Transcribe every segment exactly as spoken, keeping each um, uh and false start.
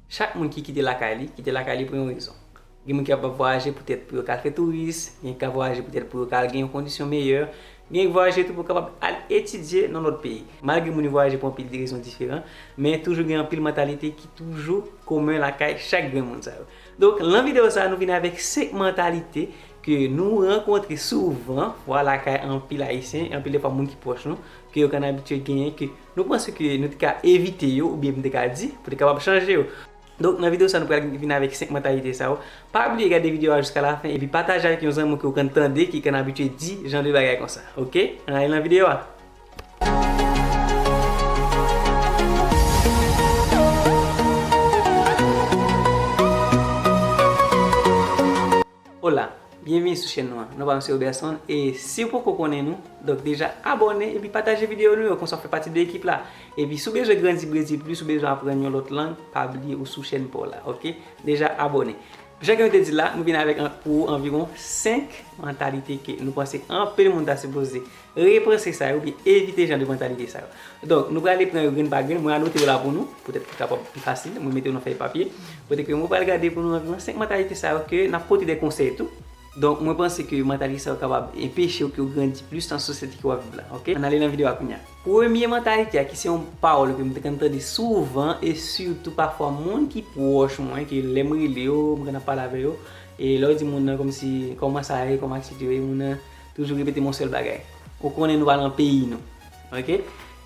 Chak moun ki kite lakay li, kite lakay li pou yon rezon. Gen moun ki ap vwayaje poutèt pou yo ka al fè touris, gen ki ka vwayaje poutèt pou yo ka al gen yon kondisyon meyè, gen ki vwayaje tou pou yo kapab al etidye nan lòt peyi. Malgre moun yo vwayaje pou anpil de rezon diferan, men toujou gen anpil mantalite ki toujou komen lakay chak grenn moun sa yo. Donk, nan videyo sa a, nou vin avèk senk mantalite ke nou rankontre souvan fwa lakay anpil Ayisyen, anpil de fwa moun ki pwòch nou, ke yo konn abitye genyen, ke nou panse ke nou te ka evite yo, oubyen m te ka di, pou te kapab chanje yo. Donk, nan videyo sa, nou pral vin avèk senk mantalite sa yo. Pa bliye gade videyo a jiska lafen, epi pataje avèk yon zanmi w ke w konn tande ki konn abitye di jan de bagay konsa. Oke? Ann ale nan videyo a. Hola, byenvini sou chèn nou an. Non pa m se Roberson, e si w poko konnen nou, donk deja abòne epi pataje videyo nou yo, konsa w fè pati de ekip la. Epi si w bezwen grandi Brezil plis, ou bezwen aprann yon lòt lang, pa bliye ou sou chèn pa w la, oke? Deja abòne. Jan ke nou te di la, nou vin avèk an, pou ou anviwon senk mantalite ke nou panse anpil moun ta sipoze repanse sa yo, oubyen evite jan de mantalite sa yo. Donk, nou prale pran yo grenn pa grenn, mwen anote yo la pou nou, poutèt pou kapab pi fasil, mwen mete yo nan fèy papye, kote ke mwen pral gade pou nou anviwon senk mantalite sa yo ke n ap pote de konsèy tou. Donk, mwen panse ke mantalite sa yo kapab enpeche w ke w grandi plis nan sosyete ke w ap viv la, oke? Ann ale nan videyo a kounye a. Premye mantalite a, ki se yon pawòl ke m te konn tande souvan, e sitou pafwa moun ki pwòch mwen, ke lè m rele yo, m konn ap pale avè yo, e lè w di moun nan kòmsi, "Kòman sa ye, kòman et cetera," moun nan toujou repete m yon sèl bagay. Ou konnen nou pa nan peyi nou. Oke?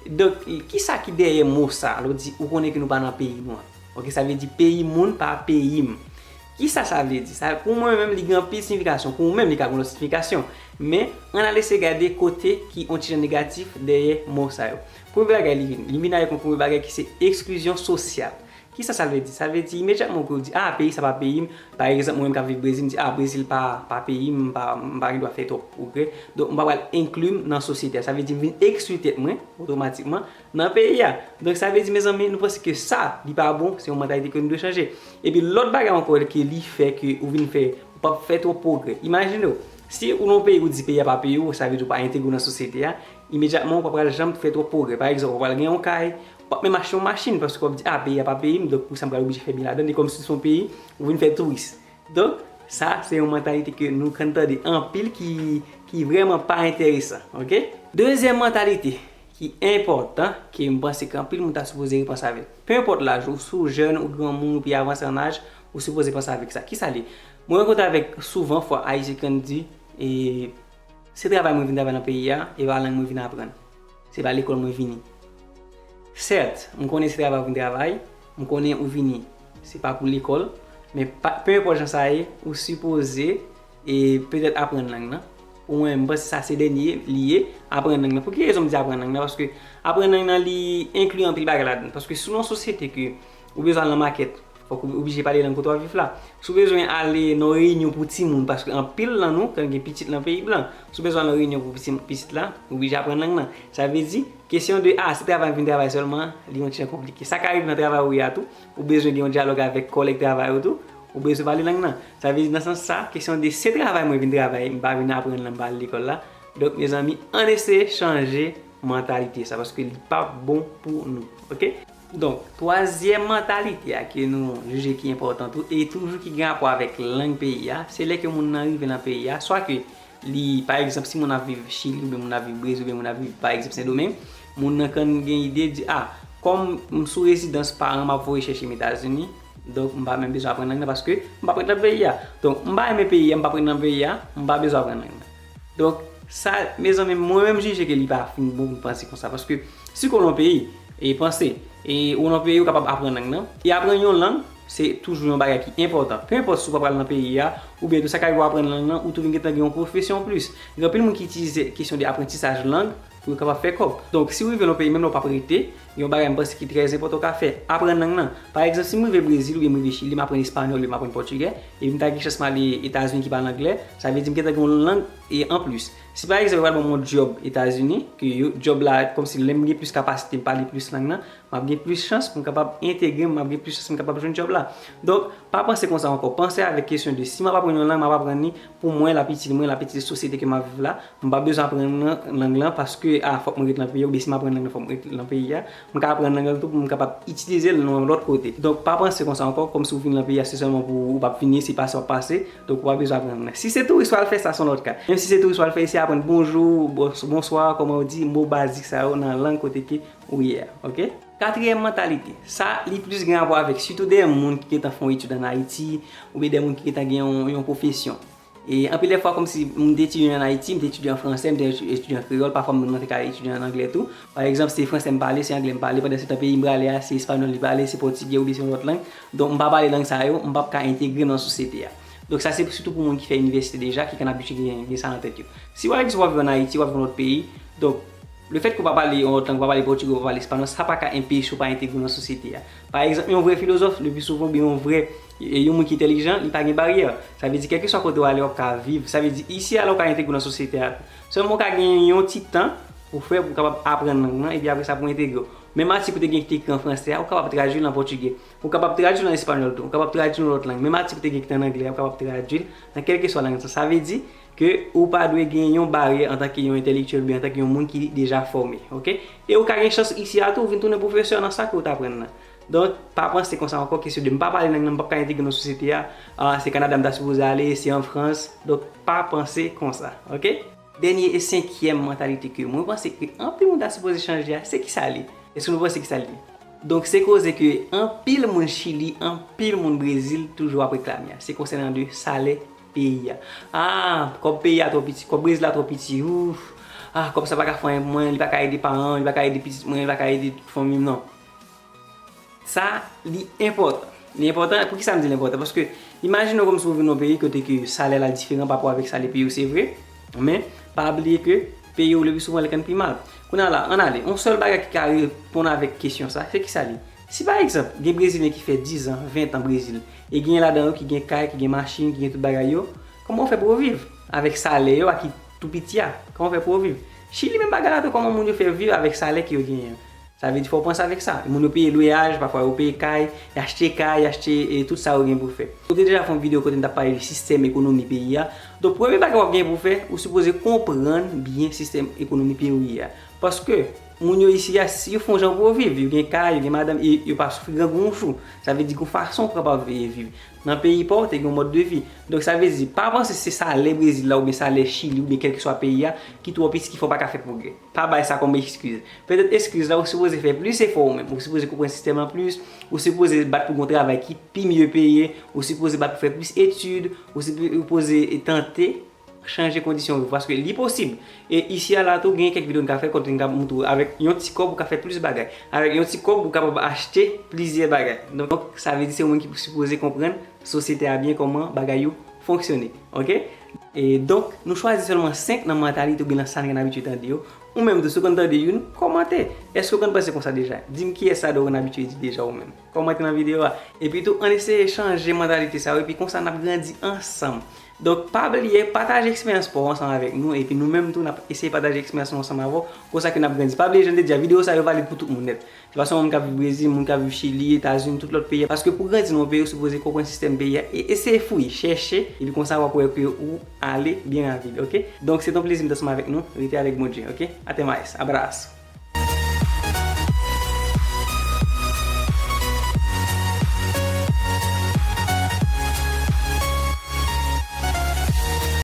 Donk, kisa ki dèyè mo sa? Lè w di, "Ou konnen ke nou pa nan peyi nou an." Oke, sa vle di, "Peyi moun pa peyi m." Kisa sa vle di? Sa, pou mwen menm, li gen anpil siyifikasyon. Pou ou menm, li ka gen lòt siyifikasyon. Men, ann al eseye gade kote ki yon ti jan negatif dèyè mo sa yo. Premye bagay, li vin, li vin avèk yon premye bagay ki se eksklizyon sosyal. Kisa sa vle di? Sa vle di imedyatman ke w di, "Ah, peyi sa pa peyi m." Pa egzanp, mwen menm k ap viv Brezil, m di, "Ah, Brezil pa, pa peyi m, m pa, m pa gen dwa fè twòp pwogrè. Donk, m pa pral enkli m nan sosyete a." Sa vle di m vin ekskli tèt mwen otomatikman nan peyi a. Donk, sa vle di, mezanmi, nou panse ke sa, li pa bon, se yon mantalite ke nou dwe chanje. Epi, lòt bagay ankò ke li fè ke ou vin fè, ou p ap fè twòp pwogrè. Imajine w, si ou nan yon peyi, ou di peyi a pa peyi w, sa vle di ou pa entegre w nan sosyete a, imedyatman, ou pa pral janm fè twòp pwogrè. Pa egzanp, ou pral gen yon kay, ou p ap menm achte yon machin, paske w ap di, "Ah, peyi a pa peyi m, donk pou sa m pral oblije fè byen ladan l." E kòmsi se yon peyi, ou vin fè touris. Donk, sa, se yon mantalite ke nou konn tande anpil ki, ki vrèman pa enteresan, oke? Dezyèm mantalite ki enpòtan, ke m panse ke anpil moun ta sipoze repanse avèk. Penenpòt laj ou, si w jèn, ou granmoun, ou pi avanse an laj, ou sipoze panse avèk sa. Kisa l ye? Mwen rankontre avèk souvan fwa Ayisyen ki konn di, e, "Se travay mwen vin travay nan peyi a, e pa lang mwen vin aprann. Se pa lekòl mwen vini." Sèt, m konnen se travay ou vin travay, m konnen ou vini, se pa pou lekòl, men pa, penenpòt jan sa ye, ou sipoze, e, petèt aprann lang nan. Pou mwen, m panse sa se dènye li ye, aprann lang nan. Pou ki rezon m di aprann lang nan? Paske aprann lang nan, li enkli anpil bagay ladan. Paske si w nan yon sosyete ke ou bezwen al nan makèt, fòk ou oblije pale lang kote w ap viv la. Si w bezwen ale nan yon reyinyon pou timoun, paske anpil nan nou, kan gen pitit nan peyi blan, si w bezwen al nan reyinyon pou pitit, pitit la, ou oblije aprann lang nan. Sa vle di, kesyon de, "Ah, se travay m vin travay sèlman," li yon ti jan konplike. Sa ka rive nan travay ou ye a tou, ou bezwen gen yon dyalòg avèk kòlèg travay ou tou, ou bezwen pale lang nan. Sa vle di, nan sans sa, kesyon de, "Se travay mwen vin travay, m pa vin aprann lang, m pa al lekòl la." Donk, mezanmi, ann eseye chanje mantalite sa, paske li p ap bon pou nou, oke? Donk, twazyèm mantalite a ke nou jije ki enpòtan tou, e toujou ki gen rapò avèk lang peyi a, se lè ke moun nan rive nan peyi a, swa ke li, pa egzanp, si moun ap viv Chili, oubyen moun ap viv Brezil, oubyen moun ap viv, pa egzanp, Sendomeng, moun nan konn gen ide di, "Ah, kòm m sou rezidans paran m ap voye chèche m Etazini, donk m pa menm bezwen aprann lang nan paske m p ap ret nan peyi a. Donk, m pa renmen peyi a, m p ap ret nan peyi a, m pa bezwen aprann lang nan." Donk, sa, mezanmi, mwen menm jije ke li pa fin bon pou m panse konsa. Paske si w nan yon peyi, e panse, e ou nan yon peyi, ou kapab aprann lang nan. E aprann yon lang, se toujou yon bagay ki enpòtan. Penenpòt si w pa pral nan peyi a, oubyen tou sa ka rive w aprann lang nan, ou tou vin gentan gen yon pwofesyon anplis. Gen anpil moun ki itilize kesyon de aprantisaj lang pou yo kapab fè kòb. Donk, si w rive nan yon peyi, menm lè w p ap rete, gen yon bagay m panse ki trè enpòtan w ka fè, aprann lang nan. Pa egzanp, si m rive Brezil oubyen m rive Chili, m aprann espanyòl oubyen m aprann pòtigè, epi m ta gen chans m ale Etazini ki pale anglè, sa vle di m gentan gen yon lang e anplis. Si pa egzanp, yo pral ban m yon djòb Etazini, ke yo, djòb la, kòmsi lè m gen plis kapasite, m pale plis lang nan, m ap gen plis chans pou m kapab entegre, m ap gen plis chans pou m kapab jwenn djòb la. Donk, pa panse konsa ankò. Panse avèk kesyon de si m ap aprann yon lang, m ap aprann li pou mwen, l ap itil mwen, l ap itil sosyete ke m ap viv la. M pa bezwen aprann lang, lang lan paske, a, fòk mwen ret nan peyi a, oubyen si m aprann lang nan, fòk mwen ret nan peyi a. M ka aprann lang lan tou pou m kapab itilize l nan yon lòt kote. Donk, pa panse konsa ankò, kòmsi ou vin nan peyi a, se sèlman pou ou p ap vini, se pase w ap pase, donk ou pa bezwen aprann lang lan. Si se touris w al fè, sa se yon lòt ka. Menm si se touris w al fè, eseye aprann bonjou, bons-, bonswa, kòman w di, mo bazik sa yo nan lang kote ke ou ye a, oke? Katriyèm mantalite, sa li plis gen rapò avèk sitou dèyè moun ki gentan fè yon etid ann Ayiti, oubyen dèyè moun ki gentan gen yon, yon pwofesyon. E anpil de fwa, kòmsi m te etidye ann Ayiti, m te etidye an fransè, m te etidye an kreyòl, pafwa moun nan te ka etidye ann anglè tou. Pa egzanp, se fransè m pale, se anglè m pale, pandan se tan peyi m prale a, se espanyòl li pale, se pòtigè oubyen se yon lòt lang. Donk, m pa pale lang sa yo, m p ap ka entegre m nan sosyete a. Donk, sa se sitou pou moun ki fè inivèsite deja, ki konn abitye gen, gen sa nan tèt yo. Si w al egzanp w ap viv ann Ayiti, w ap viv yon lòt peyi, donk, lefètke w pa pale yon lòt lang, w pa pale pòtigè, w pa pale espanyòl, sa pa ka enpeche w pa entegre w nan sosyete a. Pa egzanp, yon vrè filozòf, le pli souvan, oubyen yon vrè, e, yon moun ki entèlijan, li pa gen baryè. Sa vle di, kèlkeswa kote w ale, w ap ka viv. Sa vle di, isi a la, w ka entegre w nan sosyete a tou. Sèlman w ka gen yon ti tan pou fè, pou w kapab aprann lang nan, epi apre sa, pou w entegre w. Menm atik ou te gen ki te ekri an fransè a, ou kapab tradui l an pòtigè. Ou kapab tradui l an espanyòl tou. Ou kapab tradui l nan lòt lang. Menm atik ou te gen ki te an anglè a, ou kapab tradui l nan kèlkeswa lang sa. Sa vle di ke ou pa dwe gen yon baryè antanke yon entèlektyèl oubyen antanke yon moun ki deja fòme, oke? E ou ka gen chans isi a tou, ou vin tounen pwofesè nan sa ke ou t aprann nan. Donk, pa panse konsa ankò, kesyon de m pa pale lang nan, m p ap ka entegre nan sosyete a, a, se Kanada m ta sipoze ale, se an Frans. Donk, pa panse konsa, oke? Dènye e senkyèm mantalite ke mwen panse ke anpil moun ta sipoze chanje a, se kisa li? Èske nou panse kisa li? Donk, se koze ke anpil moun Chili, anpil moun Brezil toujou ap reklame a. Se konsènan de salè peyi a. Ah, kòb peyi a twò piti, kòb Brezil la twò piti. Ouf. Ah, kòb sa pa ka fè anyen pou mwen, li pa ka ede paran, li pa ka ede pitit mwen, li pa ka ede tout fanmi m, non. Sa, li enpòtan. Li enpòtan, poukisa m di li enpòtan? Paske, imajine w kòmsi w vin nan yon peyi kote ke salè la diferan pa rapò avèk salè peyi w, se vre. Men, pa bliye ke peyi w le pli souvan li konn pi mal. Kounye a la, ann ale, yon sèl bagay ki ka reponn avèk kesyon sa, se kisa li? Si pa egzanp, gen Brezilyen ki fè diz an, ven an Brezil, e gen ladan yo ki gen kay, ki gen machin, ki gen tout bagay yo, kòman w fè pou yo viv? Avèk salè yo a ki tou piti a, kòman w fè pou yo viv? Chili menm bagay la tou, kòman moun yo fè viv avèk salè ke yo genyen an? Sa vle di fò w panse avèk sa. Moun yo peye lweyaj, pafwa yo peye kay, y achte kay, y achte, e, tout sa yo gen pou fè. Mwen te deja fè yon videyo kote m t ap pale de sistèm ekonomi peyi a. Donk, premye bagay w ap gen pou fè, ou sipoze konprann byen sistèm ekonomi peyi w ye a. Paske, moun yo isi a, si yo fè yon jan pou yo viv, yo gen kay, yo gen madanm, e yo pa soufri grangou yon jou. Sa vle di gon fason pou kapab viv. Nan peyi pa w, te gen yon mòd de vi. Donk, sa vle di, pa panse se salè Brezil la, oubyen salè Chili, oubyen kèlkeswa peyi a, ki twò piti, ki fè w pa ka fè pwogrè. Pa bay sa kòm eskiz. Petèt eskiz la, ou sipoze fè plis efò ou menm. Ou sipoze konprann sistèm lan plis. Ou sipoze bat pou gon travay ki pi mye peye. Ou sipoze bat pou fè plis etid. Ou sipoze tante chanje kondisyon ou. Paske li posib. E isi a la tou, gen kèk videyo n ka fè kote n ka montre w avèk yon ti kòb ou ka fè plis bagay. Avèk yon ti kòb ou kapab achte plizyè bagay. Donk, sa vle di se yon moun ki sipoze konprann sosyete a byen, kòman bagay yo fonksyone. Oke? E donk, nou chwazi sèlman senk nan mantalite oubyen nan sa n konn abitye tande yo. Ou menm tou, si w konn tande youn, kòmante. Èske w konn panse konsa deja? Di m kiyès sa de w konn abitye di deja ou menm. Kòmante nan videyo a. Epi tou, ann eseye chanje mantalite sa yo, epi konsa n ap grandi ansanm. Donk, pa bliye pataje eksperyans pa w ansanm avèk nou, epi nou menm tou, n ap eseye pataje eksperyans nou ansanm avè w, konsa ke n ap grandi. Pa bliye, jan m te di a, videyo sa yo valid pou tout moun nèt. Se pa sèlman moun k ap viv Brezil, moun k ap viv Chili, Etazini, tout lòt peyi. Paske pou grandi nan yon peyi, ou sipoze konprann sistèm peyi a e eseye fouye, chèche, epi konsa w ap wè ke ou ale byen rapid, oke? Donk, se te yon plezi m te ansanm avèk nou. Rete avèk Bondye, oke? Até mais. Abraço.